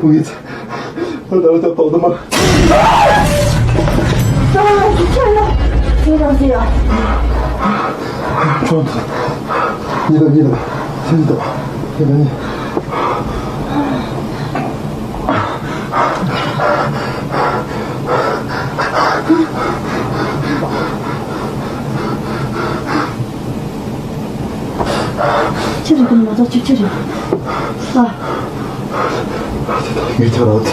ངས་ད་ལྟ་ཏོག་ཏུ་མ། ཁྱོད་རང་ཟེར་ཡ། ཁྱོད་ཉིད་དང་ཉིད་དང་ཉིད་དང་ཉིད་དང་ཉིད། ཕྱི་རུ་ཀུན་མ་ཚོགས་ཆུ་ཆུ་རེད། ཨ། ངས་ཁྱོད་རང་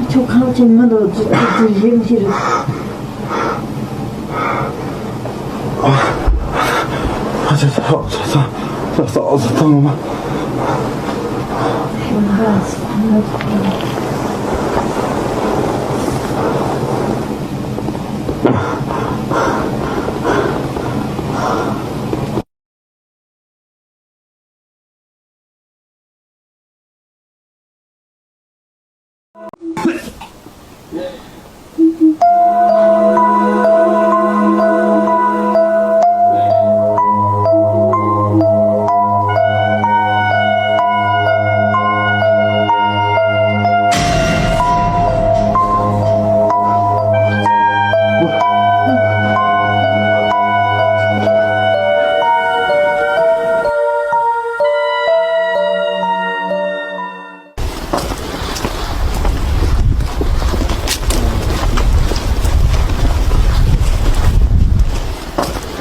ཚོ། ཁྱོད་ཁ་ལོ་ཆེ་མི་འདུག་ཅི་ཅི་ཅི་རེད་ཅི་རེད། ཨ་ཅག་ཚ་ཚ་ཚ་ཚ་ཚ་ཚ་ཚ།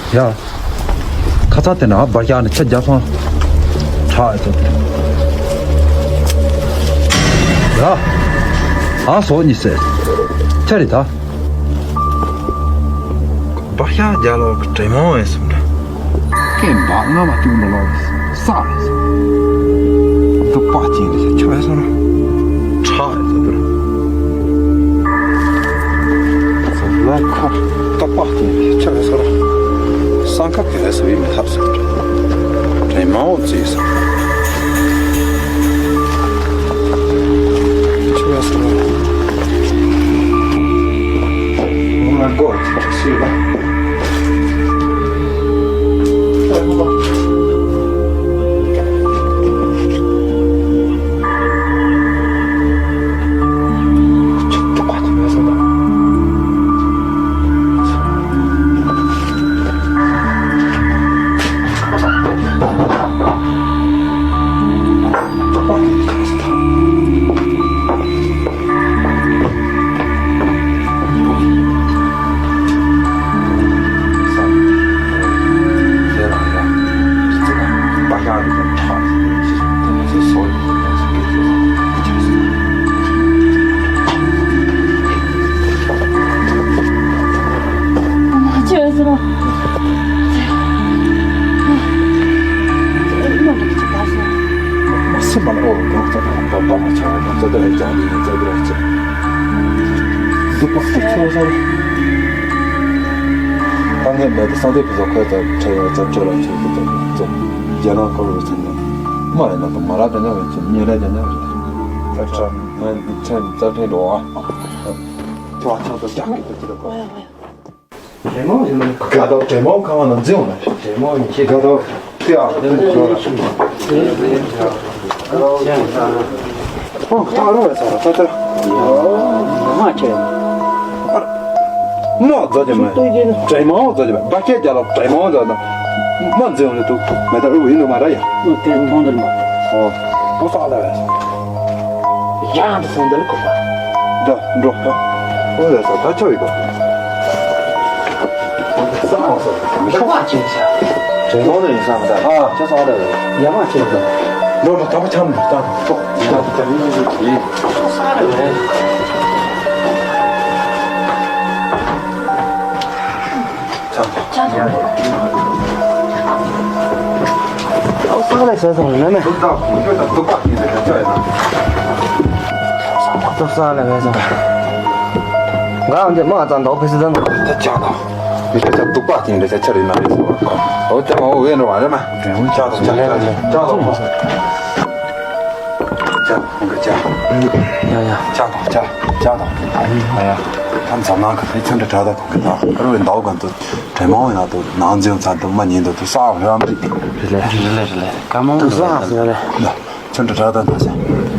ཡ། ཁ་ཚ་དེ་ན་འབའ་ཞག་ནས་ཆ་རྒྱབ་སོང་། ཁྲག་ཡོད་ཚོད། ཡ། ཨ་སོ་གཉིས་སེ། ཆ་རེད་ད། འབའ་ཞག་རྒྱ་ལོ་གི་དྲེད་མོང་ཡིན་སོང་འདྲ། ཀན་འབའ་རྔ་མ་ཏུ་འདི་ལོ་ས་རེད་སོང་། འདི་པ་ཅན་རེད་ཆ་ཡོད་སོང་ར། ཁྲག་ཡོད་ཚོད་འདི་ར། ལ་ཁ་ཏག་པ་དེ་ཆ་ཡོད་སོང་ར། སང་ཁ་དེ་རེད་སོ་ཡིན་མི་ཐབས་སོང་འདྲ། དྲེད་མོང་བཙས་སོང་། ཆ་ཡོད་སོང་ར། ང་སྒོ་ཅིག་ཞིག་ལ། སེམས་པ་ལ་ཨོ་རོ་གང་ཙམ་པ་པ་ལ་ཆགས་པའི་གང་ཙམ་དེ་ལ་ཡང་ཀྱང་ཡིན་ཙམ་དེ་ལ་ཡང་ཅི། སྡུག་པ་སྐྱེ་ཚོ་ས། ད་ངས་མེད་དུ་སང་དེ་བུ་ཚོ་ཁོས་ཙམ་ཁྲེལ་ཡོད་ཙམ་ཁྲེལ་ལ་ཆུ་བུ་ཚོ་ཙམ་རྒྱ་ནག་ཁོ་རུ་ཚུན་ནས་མ་ཡིན་ན་དུ་མ་ར་དེ་ཉག་ཡིན་ཅི་མྱི་ར་རྒྱ་ནག་རེད། ཙ་ཁྲ་ང་ཁྲེལ་ཙ་ཁྲེལ་འགྲོ་ཨ། ཁྱོད་ཨ་ཆང་ཚོ་རྒྱག་གི་དུ་ཅི་ལ་གོ། དྲེད་མོང་ཡིན་ནམ། དགའ་ཐོབ་དྲེད་མོང་ཁང་བ་ནང་འཛིན་འོང་ན། དྲེད་མོང་ཡིན་ཁྱེད། དགའ་ཐོབ་ཏི་ཨ། ཁོང་ཁ་རོ་བས་ཚར་ཏ་ཏ། མ་ཁྱེད། མོ་རྫོ་ཅེ་མ། དྲེད་མོང་རྫོ་ཅེ་མ་འབའ་སྐད་རྒྱ་ལ་དྲེད་མོང་རྫོ་ན། མ་འཛིན་འོང་ན་འདུག་མེ་ཏ་རུ་ཡིན་འདུག་མ་ར་ཡ། ཨོ་དེ་མཐོང་འདིར་མ། ཨོ། ཨོ་ས་ལ་བས། ཡང་དུ་སོང་འདི་ལ་གོ་བ། འདྲ་འགྲོ་ཧ། ཨོ་ཡ་ས་ད་ཆོ་ཡི་གོ། ས་ཨོ་ས། མི་ཁ་བ་ཅན་ས། དྲེད་མོང་ནས་ཡིན་ས་མི་ད། ཨ་ཆ་ས་ཨོ་ད་བས། ཡ་མ་ཅན་ས། འགྲོ་འགྲོ་ད་བ་ཆམ་ད་ཐོག་ད་ད་ཡིན་ཡིན་ཡིན། ས་ཨོ་ད་བས། ས་ལ་ས་སོང་ལ་མེ། ཏོ་ས་ལ་མེ་སོང་། ང་འདི་མ་ཙང་འདོག་ཕི་སི་དང་། ད་ཅག་དང་། མི་ཁ་ཅག་སྡུག་པ་ཅན་རེད་ཅག་ཆ་རེད་མ་རེད་སོ། འོ་ཅག་མ་འོ་བས་འགྲོ་བ་རེད་མ། ཅག་དང་ཅག་ཅག་ཅག་དང་། ཅག་ཁོང་གི་ཅག་ཡ་ཡ། ཅག་དང་ཅག་ཅག་དང་། ཡ་ཡ། ད་འཛམ་གླིང་གི་ལྷས་ཚན་འདྲ་གྲགས་ད་ཁོང་གི་ད་ཨ་རུ་བའི་འདའོ་གན་དུ་དྲན་མང་བའི་ནང་དུ་ནང་འཛིན་ཚ་དུ་མ་ཉིན་དུ་དུ་ས་འོ་རམ་རི། རི་ལེ་རི་ལེ་རི་ལེ་ཀ་མོང་དུ་ས་འོ་རེ། ད་ཚན་འདྲ་གྲགས་ད་ད་ཅག་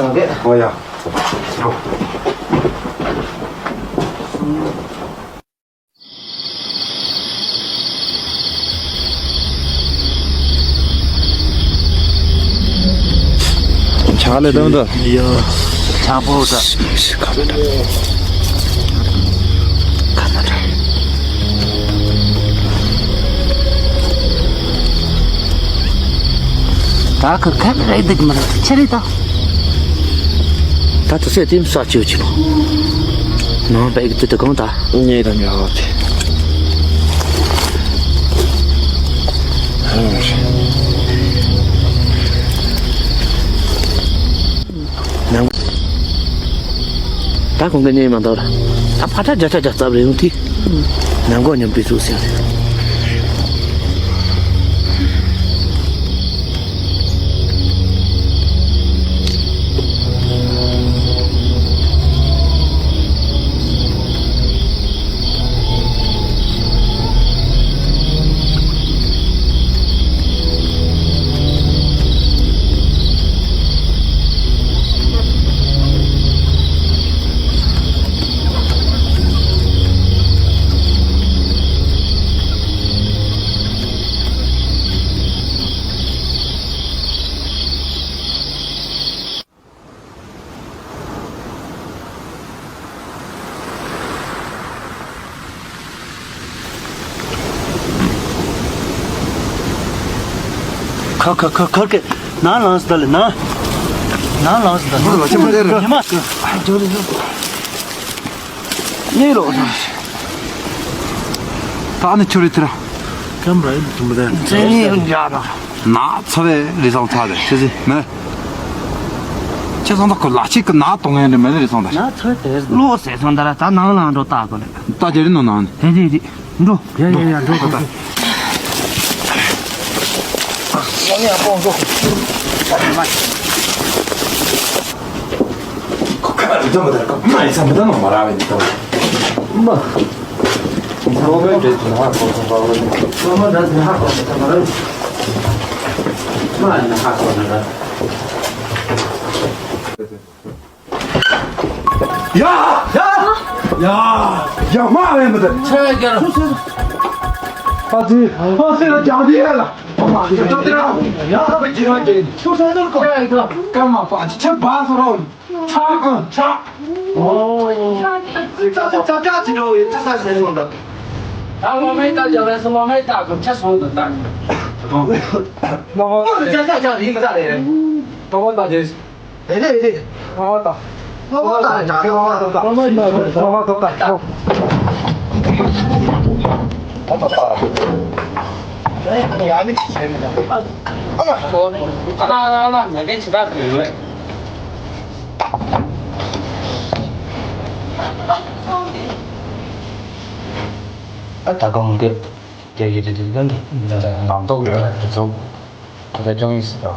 ལ་ང་གེ། ཨོ་ཡ། ཆག་ལས་དམ་དུ། ཡ། ཆག་པོ་ད། ད་ཁ་ཁ་རེད་འདུག་མ་རེད་ཆེ་རེད་ད། ད་དུ་སེ་ཏིམ་ས་ཅིའུ་ཅི་ལོ། ནང་པའི་གི་དུ་དུ་གང་ད། ཉེ་དང་ཉོ་བ་དེ། ད་གོང་གི་ཉེ་མ་འདོར། ད་ཕ་ཏྲ་རྒྱ་ཏྲ་རྒྱ་ཚབ་རེད་འོང་དེ། ནང་གོ་ཉམས་པའི་ཚུགས་ཟིན། ཁ་ཁ་ཁ་ཁ་ཁ། ནང་ལངས་སོང་ད་ལེ་ན། ནང་ལངས་སོང་ད་ལེ། ཉི་མ་ཉི་མ། ཉེ་ལོ། ད་ནི་ཆུ་རེད་དེ་ར། ཀམ་ར་ཡིན་དུ་མི་ད། ན་ཚ་བའི་རི་སང་ཚ་དེ་ཤི་ཟི་མེ། ཁྱེད་སང་ད་ཁོ་ལ་ཅིག་གི་ན་གཏོང་ཡན་རེ་མེ་རི་སང་ད། ན་ཚ་དེ་ལོ་ཟེར་སང་ད་ར་ད་ནང་ལ་འགྲོ་ལྟ་དགོས་ལེ། ད་དེ་རི་ནོ་ནང་ནི། དེ་རི་རི་འགྲོ། ཡ་ཡ་ཡ་འགྲོ་གོ་ད། ཁོ་ཁ་རི་ད་མ་ད་ཁོ་མ་ཡི་ས་མི་ད་ནོ་མ་ར་བའི་ནི་ད་མ། ཡ། ཡ། ཡ། ཡ་མ་ཨེ་མི་དེ། ཆེ་གར། ཨ་ཙི། ཨ་ཙི་ལ་ཀྱང་དེ་ཡ་ལ། ཡ་ལ་བ་ཇི་ར་ཅེ། ཆུ་ས་ནོར་གོ། ཀརྨ་པ་ཆེ་བ་སོ་རོ། ཆག་ཆག་ཨོ། ཙ་ཙ་ཙ་ཙ་ཅི་འགྲོ་ཡི་ཙ་ཙ་ཟེར་ཡོང་ད། ད་ལོ་མེ་ད་ཇ་ལེ་སོ་ལོ་མེ་ད་གོ་ཆ་སོང་ད་ད། ལོ་མེ་ད་ཇ་ཇ་ཇ་རིང་ད་རེ། ལོ་མེ་ད་ཇེ། རེ་རེ་རེ། ལོ་མེ་ད། ལོ་མེ་ད་ཇ་ལོ་མེ་ད་ད། ལོ་མེ་ད་ཇ་ལོ་མེ་ད་ད། ད་ད་ད། ཡ་མི་ཁྱེད་མི་ད། ཨ་མ་ལོ། ཨ་ན་ན་ན་ང་གན་ཆི་ད་གི་ཡོད། ཨ་ད་གང་གི་རྒྱ་ཡི་དེ་དེ་དེ་ནང་ཏོག་ཡོད་ལ་དེ་ཚོ་ད་ལྟ་ཅུང་ཡིན་སྲིད་དོ།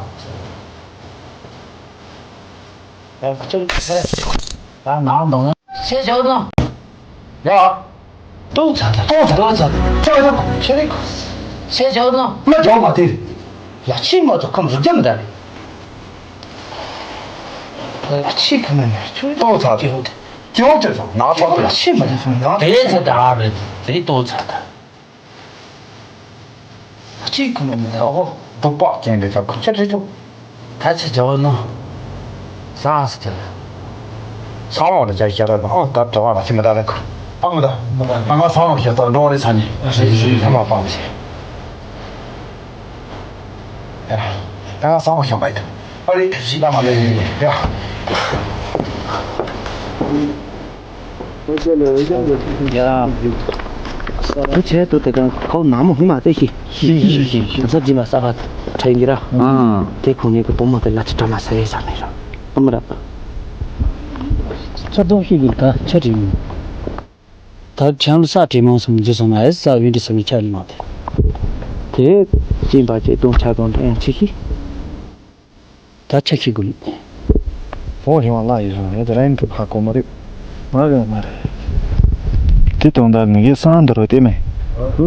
ཨ་ཁ་ཅུང་ཁ་ས་ད་ནང་དོང་ན་ཤེས་བྱ་དང་། ཡ། ཏོག་ཚ་ད་ཏོག་ཚ་ཏོག་ཚ་ཏོག་ཚ་ཁྱེད་རིག་ཤེས་བྱ་དང་། མ་འཇོག་མ་དེ། ལ་ཕྱི་མ་ཏོག་ཁམས་རུ་རྒྱ་མི་ད་རེད། ལ་ཕྱི་ཁམས་ནས་ཆུ་ཏོག་ཚ་ཏོག་ཏོག་ཅེས་སོང་ན་ཚ་ལ་ཕྱི་མ་ཏོག་སོང་ན་དེ་ཚ་ད་རེད་དེ་ཏོག་ཚ་ད། གཅིག་གི་མི་འདུག་ཨོ། སྡུག་པག་ཅན་འདི་ཚོ་ཁ་ཆེ་ཁྲི་ཆུ། ད་ཆ་ཇོ་ནོ། ཟངས་སུ་ཐལ། ཚང་མ་ལ་ཇ་ཤ་ར་དང་ཨོ་ད་དྲི་བ་ལ་ཤི་མི་ད་རེད་ཁུ། ཨ་མི་ད། ཨ་ང་ཚང་མ་ཤི་ད་འགྲོ་རེ་ཚ་ནི། ཨ་ཤི་ཤི་ཤི་ཐ་མ་པང་ཤི། ཨ་ང་ཚང་མ་ཤི་མ་ཡི་ད། ཨ་རེ་ཤི་ད་མ་ལེ་ཡ། ཡ། བུ་ཆེ་དུ་དེ་གང་ཁོ་ནང་མོ་ཧི་མ་ཏེ་ཤི། ཤི་ཤི་ཤི་ཤི། ཚབ་ཀྱི་མ་ས་བ་ཁྲེན་གི་ར། ཨ། དེ་ཁོ་ངེད་ཀྱི་བུ་མོ་དེ་ལ་ཅི་བྲ་མ་ས་ཡེ་ས་མེད་ར། ཨ་མ་ར། ཚ་དོ་ཤི་གི་ད་ཆ་རི་མོ། ད་ཁྱང་ལ་ས་བྲིས་མང་སོང་འཛུལ་སོང་ན་ཨེ་ས་བིན་འདྲི་སོང་ཆ་རི་མ་དེ། དེ་ཅིན་པ་ཅེ་དོང་ཆ་དོང་དེ་ཡང་ཆི་ཤི། ད་ཆ་ཤི་དགོས། ཨོ་ཧི་མ་ལ་ཡི་རང་ཡོད་རན་གི་ཧ་གོ་མ་རེད། མ་རེད་མ་རེད། དེ་དོན་དག་ངེད་ཀྱི་སང་འདི་རུ་དེ་མེད། ད་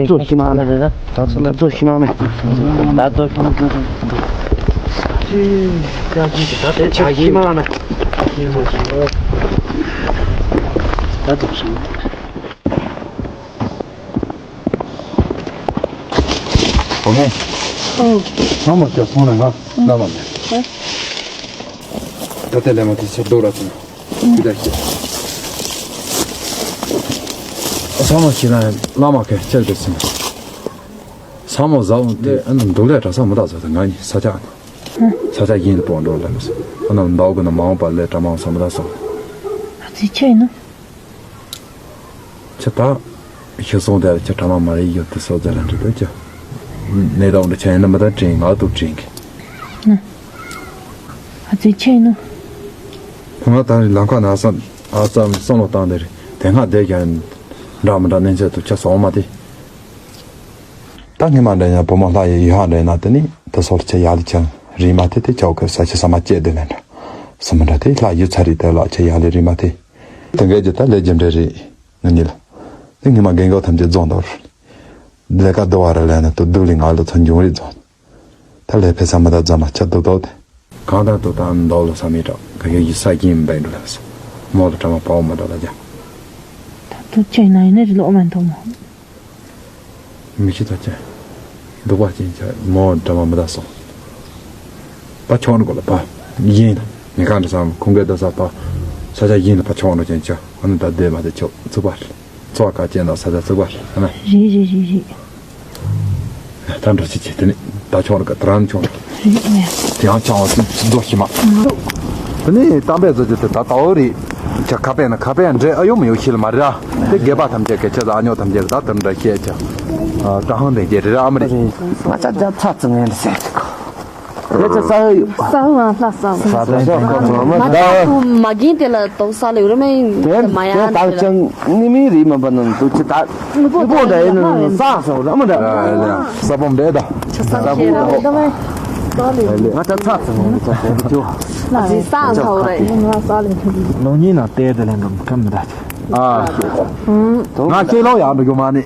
ཚོ་ཤི་མ་ན། ད་ཚོ་ཤི་མ་མེད། ད་ཚོ་ཤི་མ་ན། ད་ཚོ་ཤི་མ་ན། ད་ཚོ་ཤི་མ་ན། ཨོ་མེ། ཨོ། ང་མ་ཅག་སོང་ན་ང་ལ་མ་མེད། ད་ལྟ་ལས་མ་དེ་ཚོ་རྡོ་ར་ཚོ་ན་ཁྱི་ད་ཤི། ས་མ་ཤི་ན་བླ་མ་ཁས་ཁྱེར་དེ་ཚོ་ན། ས་མ་ཟ་འོང་དེ་ཨ་ནི་འདུག་ལས་གྲྭ་ས་མ་ད་ཟ་ད་ང་ནི་ས་ཆ་ན། ས་ཆ་ཡིན་པོ་འགྲོ་ལ་མི་ས་ཨ་ནི་འདུག་གི་ན་མ་འོང་པ་ལས་གྲྭ་མ་འོང་ས་མ་ད་ཟ། ཨ་ཙི་ཆེ་ཡིན་ནོ། ཁྱི་ད། ཤི་སོང་དེ་ཁྱི་གྲ་མ་མ་རེད་ཡོད་དེ་སོ་ཟེར་ལ་འདྲི་དོ་ཁྱི། ནད་དང་འདྲ་ཆ་ཡིན་ན་མི་ད་དྲན་ང་དུ་དྲན་གི། ཨ་ཙི་ཆེ་ནོ། ང་ད་རེས་ལམ་ཁ་ན་བསམ་ཨ་བསམ་བསམ་བློ་བཏང་དེ་རེད་དེ་སྔ་བསྡད་ཀྱང་འདྲ་མི་འདྲ་གནས་ཚད་དུ་ཁྱི་སོང་མ་དེ། ད་ངས་མ་འདྲ་ཡང་བུ་མོ་ལྷ་ཡི་ཡུལ་ཧ་འདྲ་ཡིན་ན་དེ་ནི་དེ་སོགས་ལ་ཁྱི་ཡག་ལ་ཁྱི་རིན་མ་དེ་དེ་ཆོག་གི་ས་ཁྱི་ས་མ་སྐྱེས་དེ་ལས་འདྲ་ས་མི་འདྲ་དེ་ལྷ་ཡུལ་ཚ་རིག་དེ་ལ་ཁྱི་ཡག་ལ་རིན་མ་དེ། དེ་འགས་ཀྱི་ད་ལས་རྒྱུ་འབྲས་རེད། ང་གཉིས་ལ། དེ་ངས་མ་རྒན་གོག་ཐམས་ཅད་རྫོང་དོར། ལས་ཀ་བསྡུ་བ་ར་ལས་ན་དུ་སྡུག་ལས་ང་ལ་ཚོ་འབྱུང་རེད་རྫོང་། ད་ལས་ཕེ་ས་མ་ད་རྫ་མ་ཆ་སྡུག་དོག་དེ། གང་ལྟར་དུ་ད་འདོག་ལ་ས་མི་དྲག་ག་གེ་ཡི་ས་ཀྱིན་འབའ་འགྲོ་ལ་ས། མོ་ལ་གྲ་མ་པའོ་མ་དྲག་ལ་རྒྱ། ད་དུ་ཆེ་ན་ཡིན་ནི་རི་ལོག་མ་འཐོང་མོ། མི་ཤི་ད་ཅན། སྡུག་པ་ཅན་ཆ་མོ་འདྲ་མ་མི་ད་སོང་། པ་ཆོག་ནི་གོ་ལ་པ། ཡིན། ཉེ་ག་འདྲ་སམ་ཁོང་གི་ད་ས་པ། ས་ཆ་ཡིན་ལ་པ་ཆོག་ནོ་ཅན་ཆ་ཨ་ནི་ད་བསྡད་མ་བསྡད་ཆོག་ཚུགས་པ། ཚོགས་ཀ་ཅན་ད་ས་ཆ་ཚུགས་པ་ཨ་ན། རེད་རེད་རེད་རེད། ད་འགྲོ་ཅི་ཅི་དེ་ནི་ད་ཆོག་ནི་ག་ད་རང་ཆོག་ནི། རེད་རེད། དེ་ཡང་ཆང་བ་ཚུགས་ཚུགས་རྡོ་ཤི་མ། དེ་ནི་གཏམ་དཔེ་ཚོ་ཅི་དེ་ད་ད་འོ་རེད། ཁྱེད་ཁ་པས་ན་ཁ་པས་འདྲེ་ཨ་ཡོ་མི་ཡོ་ཤི་ལ་མ་རེད་ར། དེ་རྒས་པ་ཐམས་ཅད་ཀྱི་ཁྱེད་ཨ་ཉོ་ཐམས་ཅད་ཀྱི་ད་དེར་འདྲ་བཤད་ཀྱི། ཨ་ཀྲ་ཧང་དེ་རྒྱས་རེད་ར་ཨ་མ་རེད། ང་ཅག་རྒྱ་ཚ་ཙི་ངན་རེད་ཟེར་གི། རེད་ཅག་ས་ཧུ་ཡོ། ས་ཧུ་ང་ལྷ་ས་ཧུ། ས་ཧུ་ང་ལྷ་ས་ཧུ། ང་ད་ཁུ་མ་གིན་དེ་ལ་དོག་ས་ལེ་རེ་མེ་དེ་མ་ཡ་དེ་ལ་ཅང་ནི་མི་རེད་མ་པ་ནང་དུ་ཅི་ད་ནི་པོ་འདྲ་ཡིན་ནི་ས་ཧུ་ས་ཧུ་ར་མ་འདྲ། ས་བོམ་རེད་ད། ང་ད་ཚ་ཚ་ང་ད་ཚ་ཚ་ཚ་ཚ་ཚ་ལོ་གཉིས་ན་ཏེ་དེ་ལེན་འགྲོ་ཁམས་མི་འདྲ་ཅི། ཨ། ང་ཁྱེད་ལོ་ཡག་འགྲོ་རྒྱུ་མ་ནི།